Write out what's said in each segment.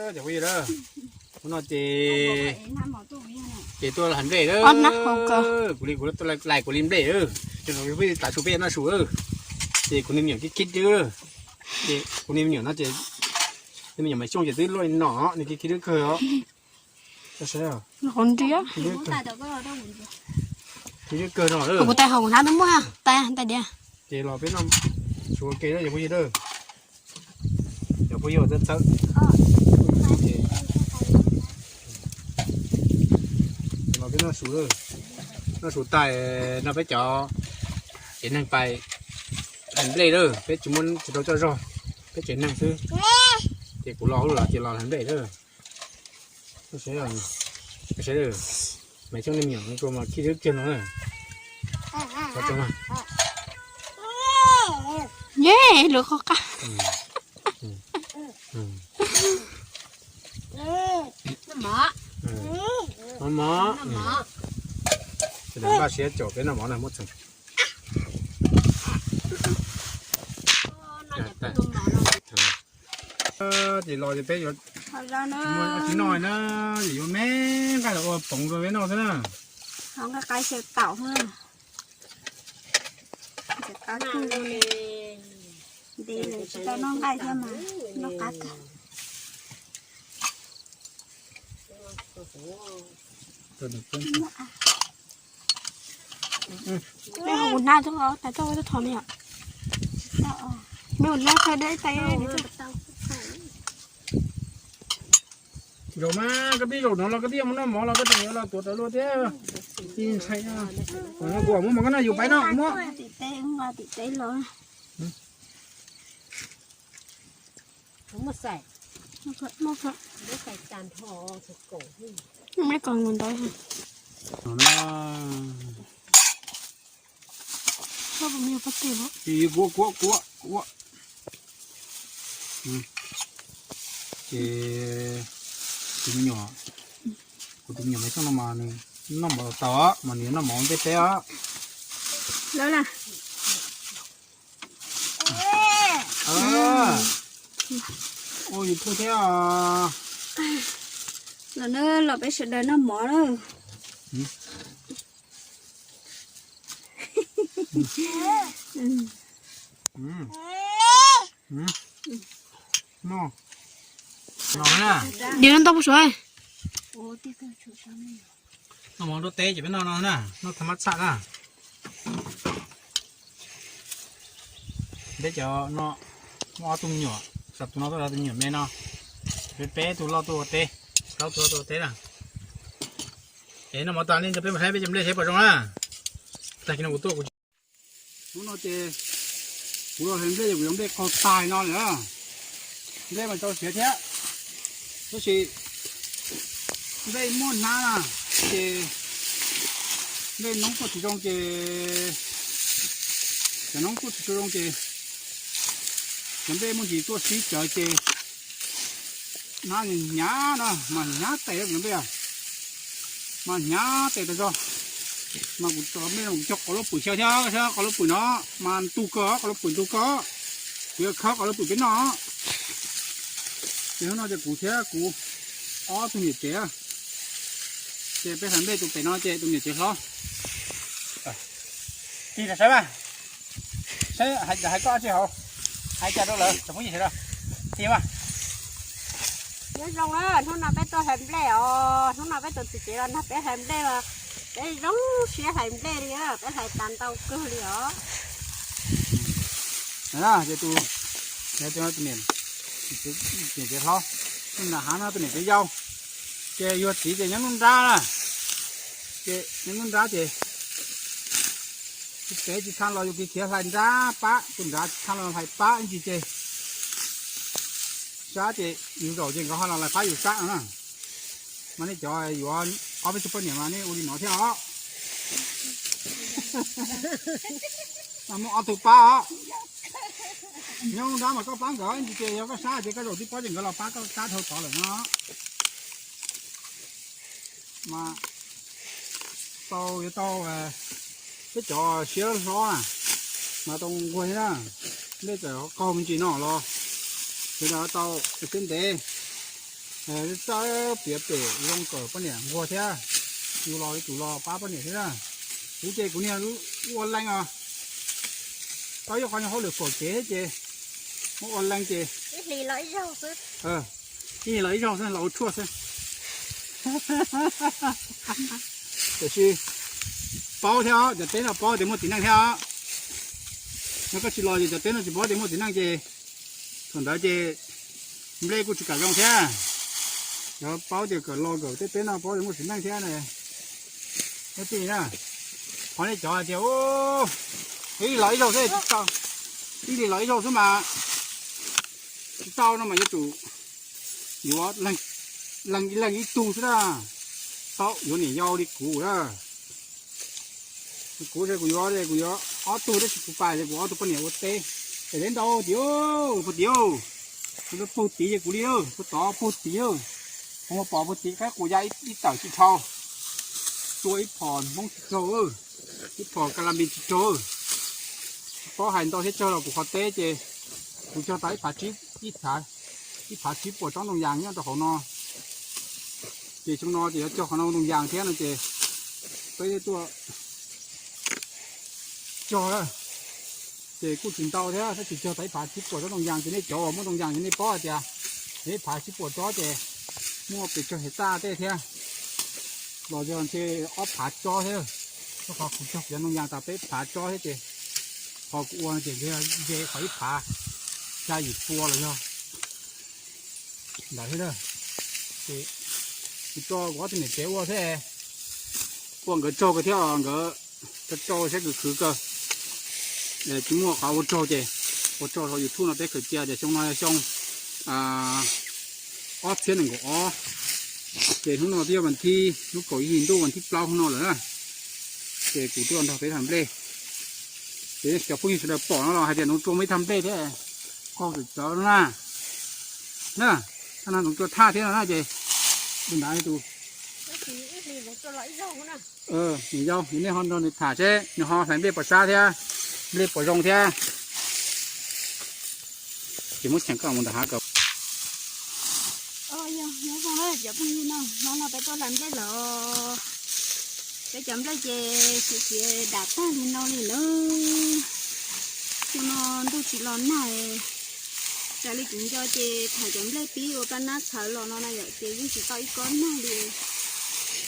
Cov phooj ywg, hnub no ces, ces tuaj hlais nplej lawm. Kuv li kuv lais kuv li nplej lawm, ces peb tav su peb noj su lawm. Ces kuv niag me nyuam kib kib twb, ces kuv niag me nyuam no ces, niag me nyuam Maiv Xyooj ces twb luaj li no, nws kib kib twb kawg os. Kib twb kawg no. Kuv tais hauv kuv hnab twb muaj tais, tais diav. Ces los peb noj su ua ke na cov phooj ywg. Cov phooj ywg txawv txawv. Los peb noj su, noj su tas no peb cov tsev neeg pais hlais nplej lawm, peb tsis muaj tsis tau coj zog, peb tsev neeg xwb. Ces kuv los hauj lwm los ces los hlais nplej lawm. Maiv Xyooj niag me nyuam no mas kib twb kawg no. Ye, lawv qhov qab. Mov, mov. Ces npaj siab caum peb noj mov na muab txheem. Ces los ces peb yuav tsis noj na, ces yuav me nqaij los ua poov rau peb noj xwb na. Nqaij qaib xyaw taum na. Ntev lawm tsis tau noj nqaij thiab mas noj qab kawg. Peb hu hnab tuaj, tas tuaj ua tuaj thov me yom. Me hu hnab kawg deb tais. Zaum mas koj pib zaum no los koj twb yuav mus noj mov los koj tseem yuav los tuav rawv luaj thiab. Tsis ntshai, kuv muab mov koj noj yus pais noj muab. Kuv, kuv, kuv, kuv. Ces tus me nyuam, kuv tus me nyuam Maiv Xyooj no mas nws noj mov tau mas nws yuav noj mov ua ntej peb os. Ua YouTube thiab. Los na, los peb sawv daws noj mov na. Noj, noj ntau puas suav. Noj mov nruab teb ces peb noj no na, noj thaj mab txhaj na. Peb cov no muaj ob tug me nyuam, sav tus no tuaj sav tus me nyuam me no, peb peb tug loj tuaj ua teb, plaub tug loj tuaj ua teb na. Es noj mov tas li ntawd peb mus saib peb cov nplej saib puas zoo na. Tag kis no kuv tuaj kuv Hnub no ces kuv los hlais nplej ces kuv yuav nplej qaug tag no lawm. Nplej mas tau siav thiab, tab sis nplej muaj hnab na, ces nplej noob tuaj tsis zoo ces, cov noob tuaj tsis zoo ces cov nplej muaj ntsis tuaj sib cawv ces hnab hnyav no mas hnyav tes cov nplej, mas hnyav tes tas zog. Mas kuv cog qos lub pwm xyaw thiab, qos lub pwm no mas ntug kawg, qos lub pwm ntug kawg. Kuv yuav khawb qos lub pwm peb noj. Ces hnub no ces kuv thiab kuv ob tug niam tsev, ces peb hlais nplej tus pem no ces tus niam tsev hlob. Tig saib mas, saib hais koj tsis hauv, hais cas rau lawv tsoom phooj ywg sawv daws. Tig mas. Nyob zoo, hnub no peb tuaj hlais nplej os, hnub no peb tus txiv tsev los nrog peb hlais nplej os. Peb zoo siab hlais nplej li, peb hlais tas ntau kawg li os. Ces tus, tus niam tsev hlob, tus nram hav no tus niam tsev yau, ces yog txiv ces nyob nruab nrab na, ces nyob nruab nrab ces tus tsev tsis tshua los yus khiav hlais nrab pab, tus nrad tsis tshua los hlais pab ib ntsis ces sab ces yus zaum ces nkawd ho los hlais pab yus sab no na. Mas nej cov yuav ob peb tug poj niam mas nej ua li no thiab os. Mas muaj ob tug pab os. Nyob nruab nrab mas koj pab nkawd ib ntsis ces yog koj sab ces koj zaum tib pob ces nkawd los pab koj sab dhau tod lawm no. Mas tau yuav tau peb cov siab hlob na, mas tau nquag thiab na, nplej txawm qaug me ntsis no los sawv daws tau siab ntev. Txawj piav pem zoo kom poj niam nquag thiab, yus los yuav tsum los pab poj niam thiab na. Kuv ces kuv niag ua leej os, tau ib qho nyob hauj lwm kom kev ces muab ua leej ces ib hlis los ib zaug xwb, los ua tshuaj xwb. Tiam sis paub thiab os, cov teb no paub tias muaj txiv neej thiab os. Yog koj tsis los ces cov teb no tsis paub tias muaj txiv neej ces thaum ntawd ces nplej kuj tsis kam zoo thiab. Cov paub tias kom los kom tej teb no paub tias muaj txiv neej thiab na. Nyob tij na, qhov nej cov hais tias ib hlis los ib zaug xwb, ib hlis los ib zaug xwb mas tsis tau no mas yuav tsum yuav leej ib leeg ib tug xwb na. Tau yuav niam yau li kuv na. Kuv es kuv yuav, kuv yuav ob tug tab sis kuv pais es kuv ob tug poj niam ua teb. Es deb ntau tiag, puag tim, puag tid ces kuv li, puag tod puag tid. Kuv mus pom puag tid qaib qus ya ib tawm tsis dhau, tua ib phom hmoob tsis raug, ib phom ka la npis tsis raug. Tsis paub hais ntau thiab tsawg los kuv qhov teb ces kuv cog tau ib phav tsib, ib phav tsib puas tsob ntoo yas nyob rau hauv no. Ces xyoo no ces yuav cog qhov no ntoo yas thiab no ces peb tuaj cog lawm. Ces kuj tsis ntau thiab, tab sis cog tau ib phav tsib puas tsob ntoo yas ces nej cov uas muaj ntoo yas ces nej paub hais tias ib phav tsib puas tsob ces muaj pes tsawg hais txaj tej thiab. Los yog ntshe ob phav tsob thiab, rau qhov kuv cog cov ntoo yas tas peb phav tsob thiab ces qhov kuv ua ces ntshe qhov ib phav xya yim pua los yog ntawd thiab. Ces kuv tso kuv ob tug niam tsev ua thiab, ua nkawd tsaug kawg thiab os, nkawd tso tsaug saib kawg khwv kawg. Tsis muaj qhov ua tsaug ces ua tsaug rau YouTube no peb khaws cia tias xyoo no yog xyoo ob txhiab nees nkaum ob, ces hnub no twb yog vas thib, hnub kaum ib hlis ntuj vas thib plaub hnub no lawm na. Ces kuv tuaj nrog peb tham nplej, ces cov phooj ywg sawv daws pom no los hais tias Ntxoov Tsua muaj ib thaj nplej thiab, qaug tawm cov na. Na, thaj no Ntxoov Tsua thaj thiab no na ces tus ntawd tus yau, yog nej ho nrog nws tham seb nws ho hlais nplej puas sab thiab, nplej puas zoo thiab. Ces muab cheem koj mus nram hav kom. Yog nyob zoo na cov phooj ywg na, hnub no peb tuaj hlais nplej lawm. Peb cov nplej ces tsis siav dam tag li no li na. Xyoo no ntuj tsis los nag, raws li kuv nco ces thaum cov nplej pib ua rab nab txhawv los no na yom ces yeej tsis tau ib kob nag li.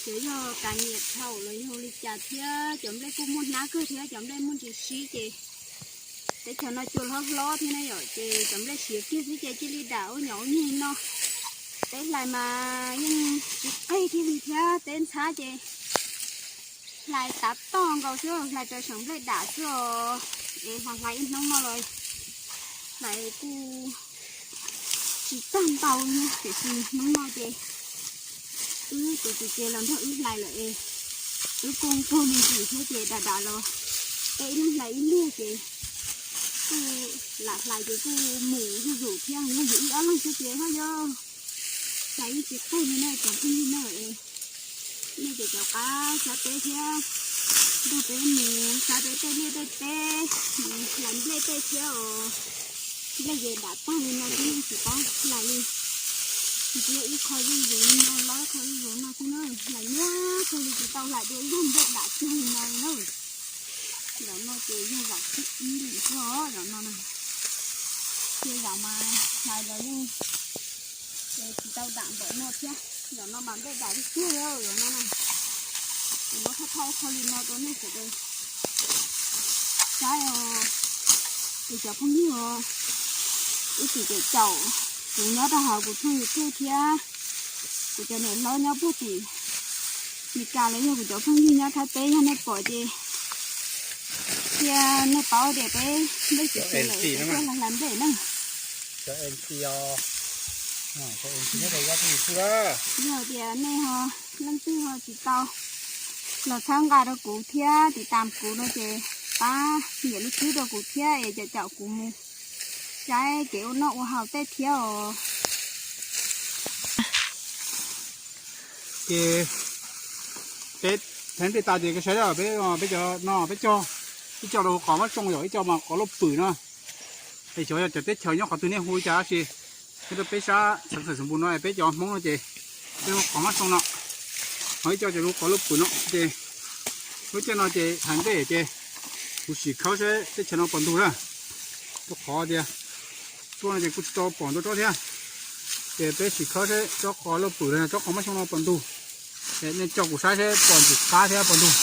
Ces yog kav nyiam dhau los yog li cas thiab cov nplej kuj muaj hnab kawg thiab cov nplej muaj ntsis sib ces teb chaws no cua hlob hlob thiab na yom ces cov nplej siav kiag xwb ces cia li dam ua nyom ua nyeg no. Peb hlais mas yeej tsis qig kiag li thiab, teb ntxhab ces hlais tav toj nkaus xwb, hlais raws seem nplej dam xwb os. Es ho hlais ib hnub no los hlais kuj tsis tag ntau li, tiam sis hnub no ces wb tus tus ces los nrog wb hlais lawm es wb kuj nquag me ntsis thiab ces dam dam los peb ib leeg hlais ib lub ces kuj lam hlais ces kuj mus zuj zus thiab, yog yus ib ob leeg thiab ces ho yog hlais yeej tsis qig li na cov phooj ywg na. Nej ces caum qab xav peb thiab, nrog peb mus xav peb tej liaj tej teb, hlais nplej tej thiab os. Nplej ces dam tag li no twb yeej tsis paub hlais li, tsis yog ib qho zuj zus no los ib qho zuj zus no xwb na, hlais nyuaj kawg li tsis tau hlais dua ib zag nplej dam kiag li no li na. Zaum no ces yog zaum thib ib li xwb os zaum no na. Tej zaum mas hlais los yeej tsis tau dam npaum no thiab, zaum no mas nplej dam tiag tiag zaum no na. Ces muab thauj thauj qho li no rau nej sawv daws saib os. Es cov phooj ywg os, ib txwm caum kuv nyob rau hauv kuv tshooj YouTube thiab kuv cov niam hlob nyob puag tim Meskas los yog kuv cov phooj ywg nyob Thaib teb yog nej pom ces thiab nej paub tias peb nplej tsis siav lawm peb tuaj hlais nplej na. Yog tias nej ho leej twg ho tsis tau los txhawb nqa rau kuv thiab tiv tam kuv no ces pab nias lub tswb rau kuv thiab es caum caum kuv mus saib kev ua noj ua haus tej thiab os. Ces peb theej nplej tas ces saib peb, peb cov no peb cog, ib co rau qhov mab tsoo yom, ib co mas qhov loj pwm no. Es xyov yog cov teb chaws nyob qhov twg nej hu li cas tab sis Nyob rau peb sab xeev Xais Xais Npus no peb cov Hmoob no ces peb hu qos mab xoo no, ho ib co ces hu qos lauj pwm no ces lub caij no ces hais ntej ces kuv sim khawb seb teb chaws no puas ntug na. Rau qhov tias tuaj no ces kuj tsis tau pom ntau tsob thiab, ces peb sim khawb seb tsob qos lauj pwm los yog tsob qos mab xoo no puas ntug. Nej coj kuv saib seb pom ntxim qab thiab puas ntug.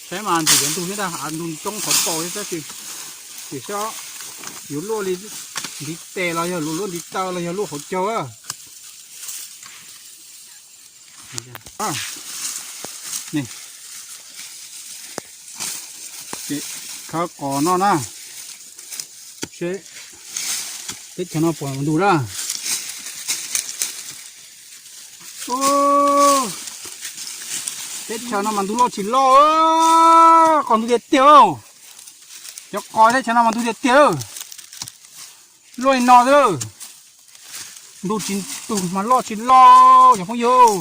Saib mas ntxim cov ntug thiab ntag, ntug ntoo qhov paus thiab tab sis, tiam sis yuav luaj li ntiv tes los yog luaj ntiv taw los yog luaj hauv caug. Khawb qos no na, seb teb chaws no puas ntug na. Teb chaws no mas ntug loj tsis loj, qos ntug tiag tiag. Cov qos teb chaws no mas ntug tiag tiag. Luaj li no xwb, ntug tsis ntug mas loj tsis loj cov phooj ywg.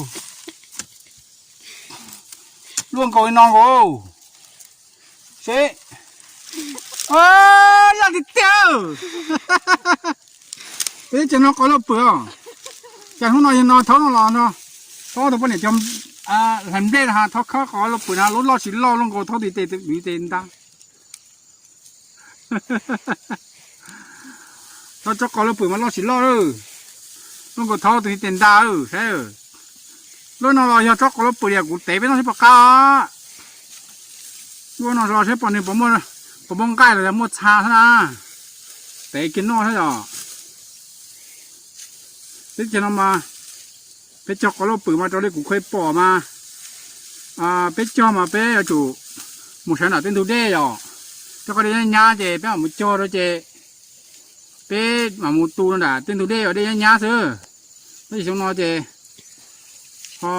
Luaj nkaus li no nkaus. Seb, loj tiag tiag. Peb teb chaws no qos lauj pwm os. Cas hnub no yog no thaub no los no, thaub tus poj niam cov hlais nplej no ha, thaub khawb qos lauj pwm na, lub loj tsis loj, luaj nkaus thaub tus tes ntag. Thaub tsob qos lauj pwm mas loj tsis loj, luaj nkaus thaub tus tes ntag saib. Lub no los yog tsob qos lauj pwm tias kuv tev peb noj seb puas qab. Lub no los seb pom nws puas muaj nqaij los yog muaj txha thiab na. Tev kiag noj thiab yom. Teb chaws no mas peb cog qos lauj pwm mas raws li kuv kheev pom mas, peb cog mas peb yuav tsum mus sawv nram tej ntug dej yom. Tej qhov dej nyab nyab ces peb mam mus cog rau ces peb mam mus tu nram tej ntug dej uas dej nyab nyab xwb. Tab sis xyoo no ces ho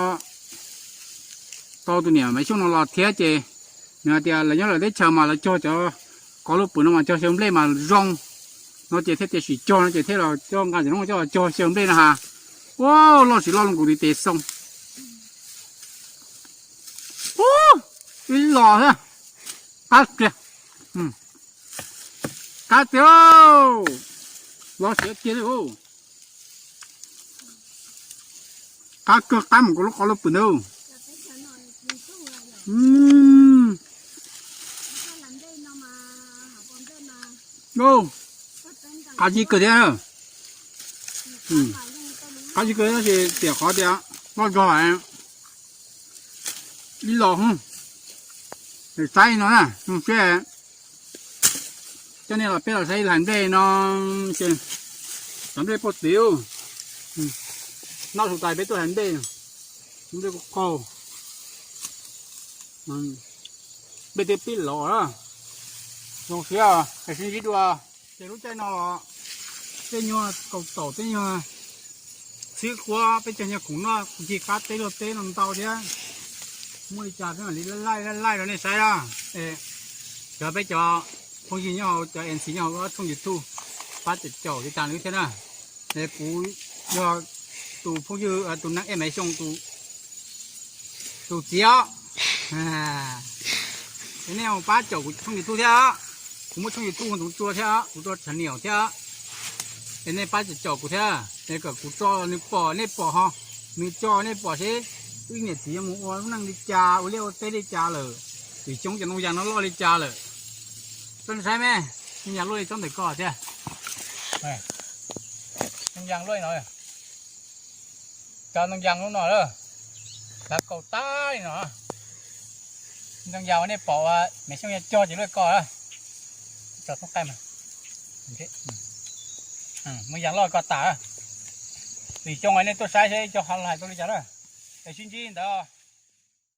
tau tus niam Maiv Xyooj no los thiab ces nws hais tias lawv nyob lawv teb chaws mas lawv cog cov qos lauj pwm no mas cog xyaw nplej mas zoo no ces thiaj tias sim cog no ces thiaj los coj nqa cov no coj los cog xyaw nplej no ha. Ua loj tsis loj, luaj nkaus tus tes xoo. Ib los thiab, qab kiag, qab tiag, loj siab kiag li. Qab kawg, qab mus kov lub qos lauj pwm ntawd. Qab zib kawg thiab, qab zib kawg tab sis tiam qhov tias loj zog. Ib los, saib no na, coj nej los peb los saib hlais nplej no, cov nplej poj txiv, noj su tas peb tuaj hlais nplej, nplej qaug qaug, nplej twb pib los, zoo siab, es sib ntsib dua. Ces lub caij no los tej nyuag kaus taum, tej nyuag xwb quab, peb cog nyuag khoom noj ncig qab teb luag teb no ntau thiab. Muaj li cas peb mam li laij laij laij rau nej saib na. Cov peb cov phooj ywg nyob hauv cov MC nyob hauv tshooj YouTube pab caum caum li cas nws thiab na. Kuv yog tus phooj ywg, tus neeg ej Maiv Xyooj tus txiv os. Es nej mus pab caum kuv tshooj YouTube thiab, kuv muaj tshooj YouTube Ntxoov Tsua thiab, Ntxoov Tsua channel thiab. Es nej pab caum caum kuv thiab, es kom kuv tso nws pom, nej pom ho, nws tso nej pom seb wb niam txiv yuav mus ua lub neej li cas, ua liaj ua teb li cas lawm, vim xyoo cov ntoo yas no loj li cas lawm. Txhob saib me, ntoo yas luaj li tsob ntawm ko thiab. Ntoo yas luaj li no, cov ntoo yas lub no lawm, lav kaus tag li no. Ntoo yas uas nej pom uas Maiv Xyooj yog cog ces luaj ko. Tso thoob qab mas, muaj yas loj ko tas. Vim xyoo nej tuaj saib seb cov ho hais tau li cas na. Es sib ntsib ntawd.